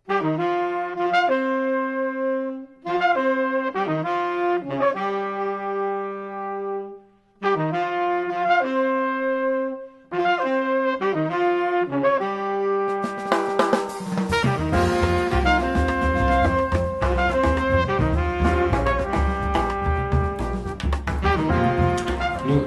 נו,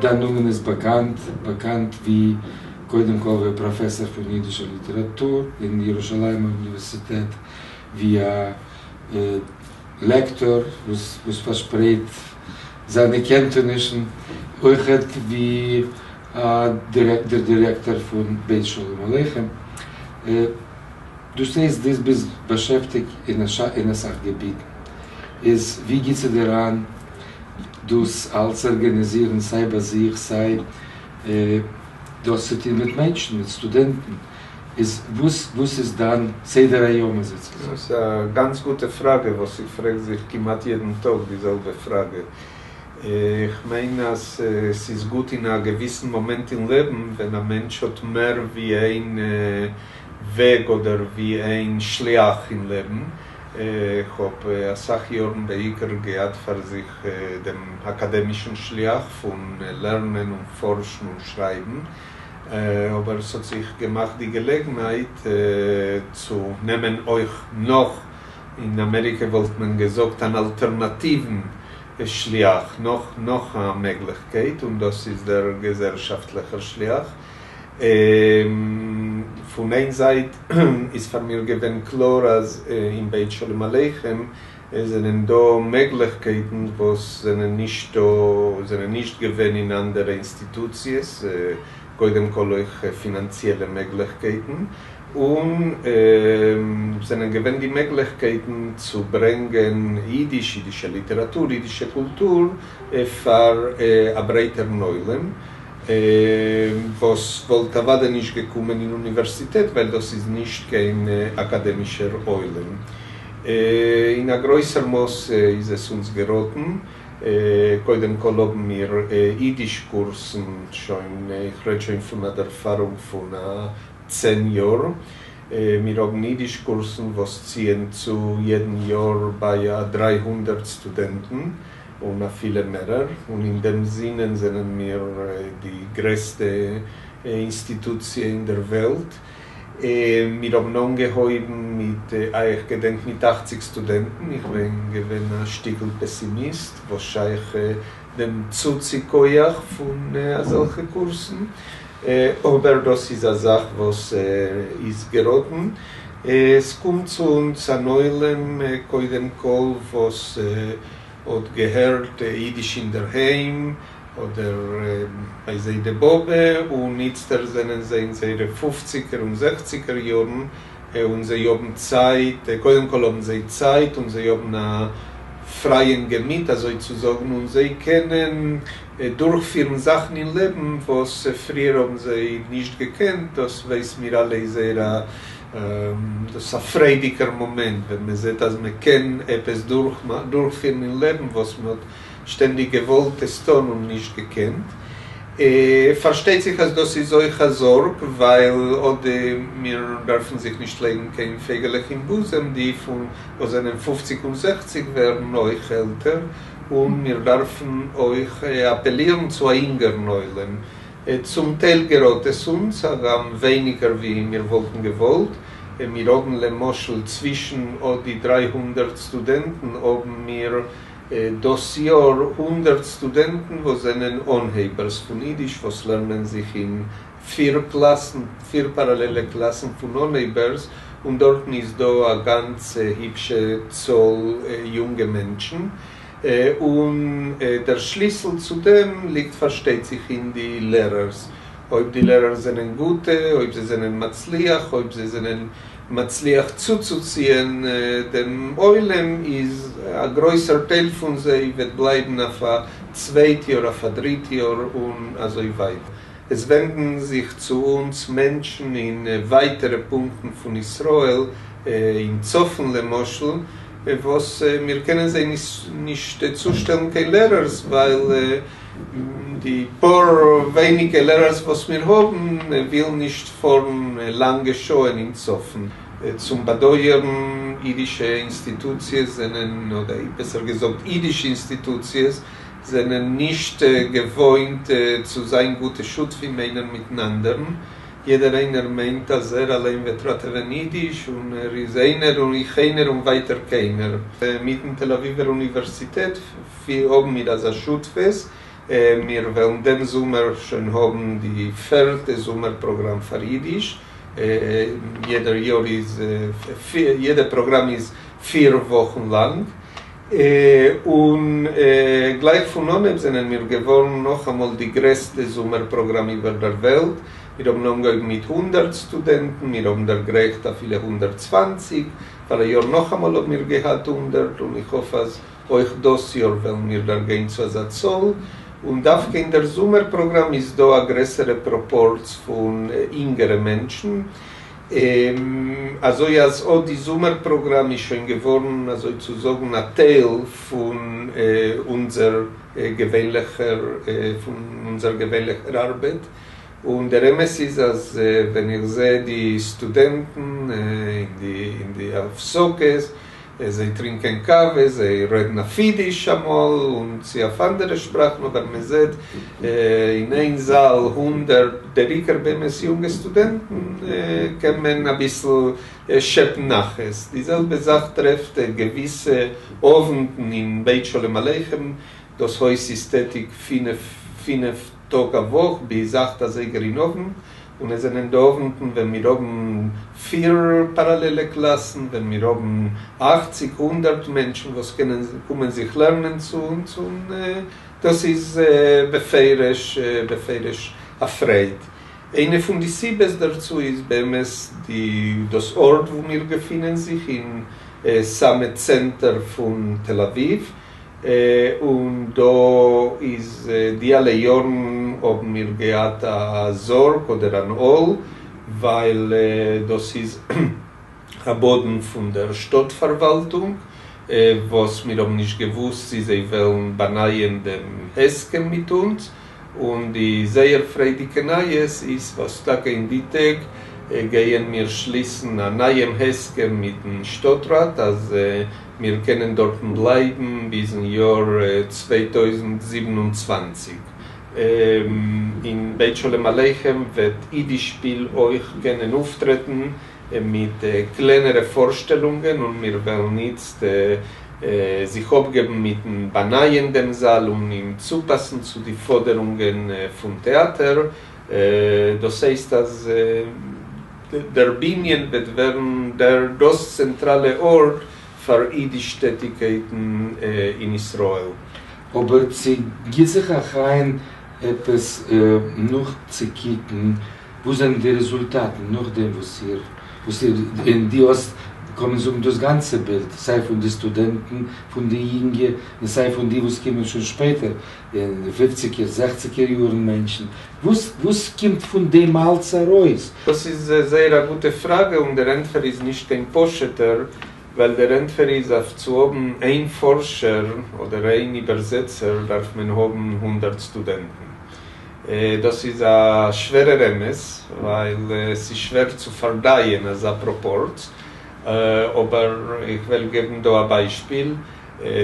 דיין נאמען איז באקאנט, באקאנט ווי קודם כל ווי פראפעסאר פון אידישער ליטעראטור אין ירושלימער אוניווערסיטעט, ווי א לעקטאר וואס פארשפרייט זיינע קענטענישן, אויכעט ווי דער דירעקטאר פון בית שלום עליכם. דאס הייסט דו ביסט באשעפטיגט אין אסאך געביטן. איז ווי גיט זיך דיר איין דאס אלץ ארגאניזירן סיי ביי זיך סיי דאס צו טון מיט מענטשן, מיט סטודענטן? איז וואס וואס איז דיין סדר היום אזוי צו זאגן? דאס איז א גאנץ גוטע פראגע וואס איך פרעג זיך כמעט יעדן טאג די זעלבע פראגע. איך מיין אז ס'איז גוט אין א געוויסן מאמענט אין לעבן ווען א מענטש האט מער ווי איין וועג אדער ווי איין שליאך אין לעבן. איך האב אסאך יארן בעיקר געהאט פאר זיך דעם אקאדעמישן שליאך פון לערנען און פארשן און שרייבן. אבער ס'האט זיך געמאכט די געלעגנהייט צו נעמען אויך נאך, אין אמעריקע וואלט מען געזאגט אן אלטערנאטיוון שליאך, נאך נאך א מעגליכקייט, און דאס איז דער געזעלשאפטליכער שליאך. פון איין זייט איז פאר מיר געווען קלאר אז אין בית שלום עליכם זענען דא מעגליכקייטן וואס זענען נישטא, זענען נישט געווען אין אנדערע אינסטיטוציעס, קודם כל אויך פינאנציעלע מעגליכקייטן, און זענען געווען די מעגליכקייטן צו ברענגען אידיש, אידישע ליטעראטור, אידישע קולטור פאר א ברייטערן עולם, וואס וואלט אוודאי נישט געקומען אין אוניווערסיטעט ווייל דאס איז נישט קיין אקאדעמישער עולם. אין א גרויסער מאס איז עס אונז געראטן. קודם כל האבן מיר אידיש קורסן שוין, איך רעד שוין פון א ערפארונג פון א צען יאר. מיר האבן אידיש קורסן וואס ציען צו יעדן יאר ביי א 300 סטודענטן און אפילו מערער, און אין דעם זינען זענען מיר די גרעסטע אינסטיטוציע אין דער וועלט. מיר האבן אנגעהויבן מיט, איך געדענק מיט 80 סטודענטן, איך בין געווען א שטיקל פעסימיסט וואס שייך דעם צוצי-כח פון אזעלכע קורסן, אבער דאס איז א זאך וואס איז געראטן. עס קומט צו אונז אן עולם קודם כל וואס האט געהערט אידיש אינדערהיים אדער ביי זיידע באבע, און איצטער זענען זיי אין זייערע פופציגער און זעכציגער יארן, און זיי האבן צייט, קודם כל האבן זיי צייט און זיי האבן א פרייען געמיט אזוי צו זאגן, און זיי קענען דורכפירן זאכן אין לעבן וואס פריער האבן זיי נישט געקענט, דאס ווייס מיר אלע איז זייער א דאס איז א פריידיגער מאמענט ווען מען זעט אז מען קען עפעס דורכפירן אין לעבן וואס מען האט שטענדיג געוואלט עס טון און נישט געקענט. פארשטייט זיך אז דאס איז אויך א זארג, ווייל אט מיר דארפן זיך נישט לייגן קיין פייגעלעך אין בוזעם, די פון וואס זענען פופציג און זעכציג ווערן אויך עלטער, און מיר דארפן אויך אפעלירן צו א אינגערן עולם. צום טייל געראט עס אונז, הגם ווייניגער ווי מיר וואלטן געוואלט. מיר האבן למשל צווישן אט די 300 סטודענטן האבן מיר דאס יאר 100 סטודענטן וואס זענען אנהייבערס פון אידיש וואס לערנען זיך אין פיר קלאסן, פיר פאראלעלע קלאסן פון אנהייבערס, און דארטן איז דא א גאנץ היפשע צאל יונגע מענטשן. און דער שליסל צו דעם ליגט פארשטייט זיך אין די לערערס. אויב די לערערס זענען גוטע, אויב זיי זענען מצליח, אויב זיי זענען מצליח צוצוציען דעם עולם, איז א גרויסער טייל פון זיי וועט בלייבן אויף א צווייט יאר, אויף א דריט יאר, און אזוי ווייטער. עס ווענדן זיך צו אונז מענטשן אין ווייטערע פונקטן פון ישראל, אין צפון למשל, וואס מיר קענען זיי נישט צושטעלן קיין לערערס, ווייל די פאר ווייניגע לערערס וואס מיר האבן ווילן נישט פארן לאנגע שעה'ן אין צפון. צום באדויערן, אידישע אינסטיטוציעס זענען, אדער בעסער געזאגט אידיש אינסטיטוציעס זענען נישט געוואוינט צו זיין גוטע שותפים איינער מיטן אנדערן. יעדער איינער מיינט אז ער אליין וועט ראטעווען אידיש, און ער איז איינער און איך איינער און ווייטער קיינער. מיטן תל אביב'ער אוניווערסיטעט האבן מיר אזא שותפות. מיר וועלן דעם זומער שוין האבן די פערטע זומער פראגראם פאר אידיש. יעדער יאר איז, יעדע פראגראם איז פיר וואכן לאנג. און גלייך פון אנהייב זענען מיר געווארן נאכאמאל די גרעסטע זומער פראגראם איבער דער וועלט. מיר האבן אנגעהויבן מיט הונדערט סטודענטן, מיר האבן דערגרייכט אפילו 120, פאראיאר נאכאמאל האבן מיר געהאט הונדערט, און איך האף אז אויך דאס יאר וועלן מיר דערגיין צו אזא צאל. און דווקא אין דער זומער פראגראם איז דא א גרעסערע פראפארץ פון אינגערע מענטשן, אזוי אז אט די זומער פראגראם איז שוין געווארן אזוי צו זאגן א טייל פון אונזער געווענליכער פון אונזער געווענליכער ארבעט. און דער אמת איז אז ווען איך זע די סטודענטן אין די הפסקות, זיי טרינקען קאווע, זיי רעדן אויף אידיש אמאל און צו אויף אנדערע שפראכן, אבער מען זעט אין איין זאל הונדערט, דער עיקר באמת יונגע סטודענטן, קען מען אביסל שעפן נחת. די זעלבע זאך טרעפט געוויסע אוונטן אין בית שלום עליכם, דאס הויז איז טעטיג פינף טאג א וואך ביז אכט אזייגער אין אוונט, און עס זענען דא אוונטן ווען מיר האבן פיר פאראלעלע קלאסן, ווען מיר האבן אכציג, הונדערט מענטשן וואס קענען קומען זיך לערנען צו אונז, און דאס איז בפירוש בפירוש א פרייד. איינע פון די סיבות דערצו איז באמת די דאס ארט וואו מיר געפינען זיך, אין סאמע צענטער פון תל אביב, און דא איז די אלע יארן האבן מיר געהאט א זארג אדער אן עול, ווייל דאס איז א באדן פון דער שטאט פארוואלטונג, וואס מיר האבן נישט געוואוסט צי זיי וועלן באנייען דעם הסכם מיט אונז, און די זייער פריידיגע נייעס איז וואס טאקע אין די טעג גייען מיר שליסן א נייעם הסכם מיטן שטאטראט אז מיר קענען דארטן בלייבן ביזן יאר 2027. אין בית שלום עליכם וועט אידישפיל אויך קענען אויפטרעטן מיט קלענערע פארשטעלונגען, און מיר וועלן איצט זיך אפגעבן מיטן באנייען דעם זאל און אים צופאסן צו די פאדערונגען פון טעאטער. דאס הייסט אז דער בנין וועט ווערן דער דאס צענטראלע ארט פאר אידיש טעטיקייטן אין ישראל. אבער צו גיט זיך אייך איין עפעס נאכצוקוקן וואס זענען די רעזולטאטן נאכדעם וואס איר וואס איר און דו האסט קען מען זאגן דאס גאנצע בילד סיי פון די סטודענטן פון די יונגע און סיי פון די וואס קומען שוין שפעטער אין די פופציגער זעכציגער יארן מענטשן וואס וואס קומט פון דעם אלץ ארויס? דאס איז זייער א גוטע פראגע און דער ענטפער איז נישט קיין פשוט'ער, ווייל דער ענטפער איז אויף צו האבן איין פארשער אדער איין איבערזעצער דארף מען האבן הונדערט סטודענטן. דאס איז א שווערער אמת, ווייל עס איז שווער צו פארדייען אזא פראפארץ, אבער איך וועל געבן דא א ביישפיל,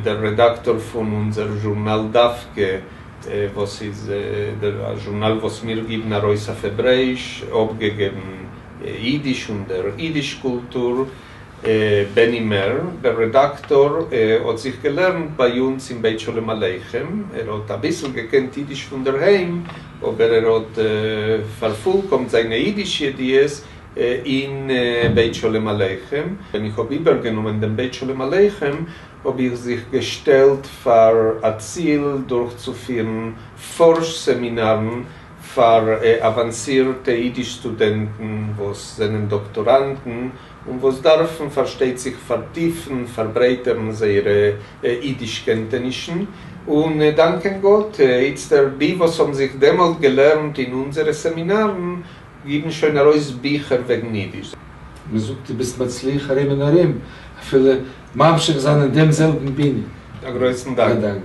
דער רעדאקטאר פון אונזער זשורנאל דווקא, וואס איז דער זשורנאל וואס מיר גיבן ארויס אויף העברעאיש, אפגעגעבן אידיש און דער אידיש קולטור, בני מער, דער רעדאקטאר, האט זיך געלערנט ביי אונז אין בית שלום עליכם, ער האט אביסל געקענט אידיש פון דער היים, אבער ער האט פארפולקאמט זיינע אידיש ידיעות אין בית שלום עליכם. ווען איך האב איבערגענומען דעם בית שלום עליכם, האב איך זיך געשטעלט פאר א ציל דורכצופירן פארש-סעמינארן פאר אוואנסירטע אידיש סטודענטן וואס זענען דאקטאראנטן און וואס דארפן פארשטייט זיך פארטיפן, פארברייטערן זייערע אידיש קענטענישן, און דאנקען גאט איצטער די וואס האבן זיך דעמאלט געלערנט אין אונזערע סעמינארן גיבן שוין ארויס ביכער וועגן אידיש. מען זאגט דו ביסט מצליח ארום און ארום, אפילו ממשיך זיין אין דעם זעלבן בנין. א גרויסן דאנק. א דאנק.